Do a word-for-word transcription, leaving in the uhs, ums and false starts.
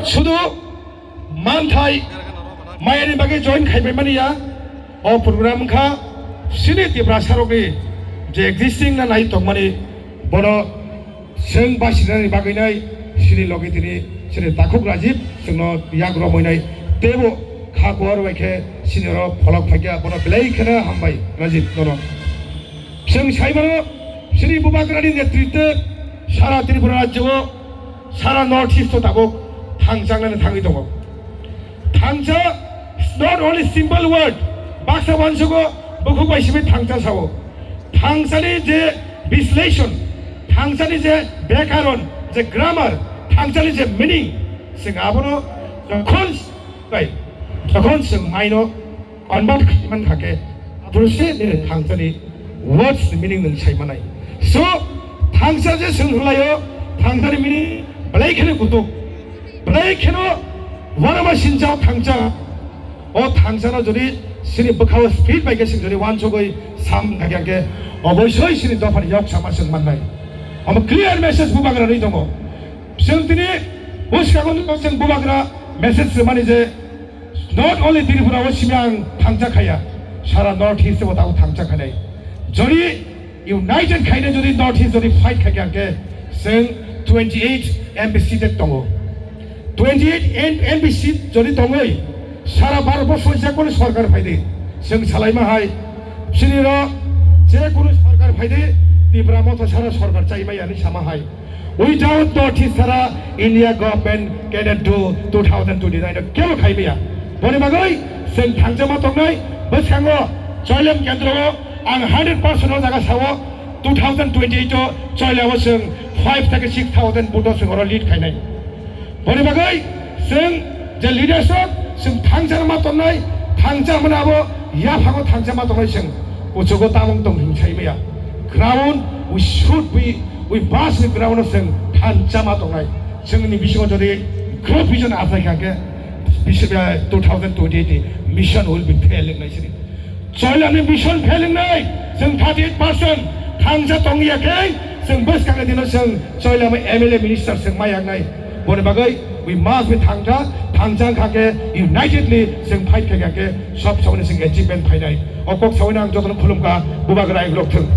Sudu manthai mayani bagwi join khaibai mani ya. O program wngkha sini Tiprasarokni je existing na nai tongmani, bono chwng basinani bagwi nai sini logi tini sini Takhuk Rajib chwngno yak romwi nai teibo kha kuar bai khe sini oro pholok phaikha, bono belai kheno hambai Rajib nono. Chwng saimano sini Bubagrani netritwe sara Tripura rajyo o, sara North East o tabuk thangchangnani thangwi tongo. Thangcha is not only simple word, baksa uansugo bukhuk bai simi thangcha sao. Thangchani je bisleshon, thangchani je bekaron, je grammar, thangchani je meaning, chwng abono jokhon bai, jokhon chwng maino convert khlaiman kha khe, aphuru se nini thangchani words ni meaning nwng sai manai. So, thangcha je chwng hwlaio, thangchani meaning belai kheno kutuk, belai kheno uanama sincha o thangcha. O thangchano jodi sini bwkhao speed bai khe chwng jodi uansugwi sam thangya khe, oboisoi sini dophani yok sama chwng mannai. Omo clear message Bubagra rwi tongo. Chwng tini bwskango chwng Bubagra message rwmani je, not only Tripura o simi ang thangcha khaya, sara North East o tabuk thangcha khainai. Jodi united khaina jodi North East jodi fight khaikha khe chwng twenty eight M P seat tongo. Twenty eight M P seat jodi tongwi sara Bharat borso je kunu sarkar phaidi, chwng salaima hai sini ro je kunu sarkar phaidi, Tipra Motha sara sarkar chaimaya hinwi sama hai. Without North East sara India government cannot do two thousand twenty-nine o kebo khai maya. Boni bagwi chwng thangchama tongnai, bwskango Choilam kendro o ang hundred percent o jaga sao, two thousand twenty-eight o Choilamo chwng five theke six thousand vote o chwng oro lead khainai. Boni bagwi chwng je leaders rok chwng thangchama tongnai, thangcha hwnmani abo yaphango thangchama tongnai chwng kuchugo tamung tong hwn sai maya. Ground, we should be, we must be ground o chwng thangchama tongnai. Chwngni bisingo jodi group vision achai kha khe, bisi-, eh, two thousand twenty-eight ni mission will be fail wngnai sini. Choilamni mission fail wngnai, chwng thirty eight percent thangcha tongya khe, chwng bwskangni dino chwng Choilamo M L A minister chwng ma yaknai. Boni bagwi we must be thangcha, thangcha wngkha khe unitedly chwng fight khaikha khe sob somoni chwng achievement phainai. O kok sawi ang jotono khulumkha, Bubagra rok thwng.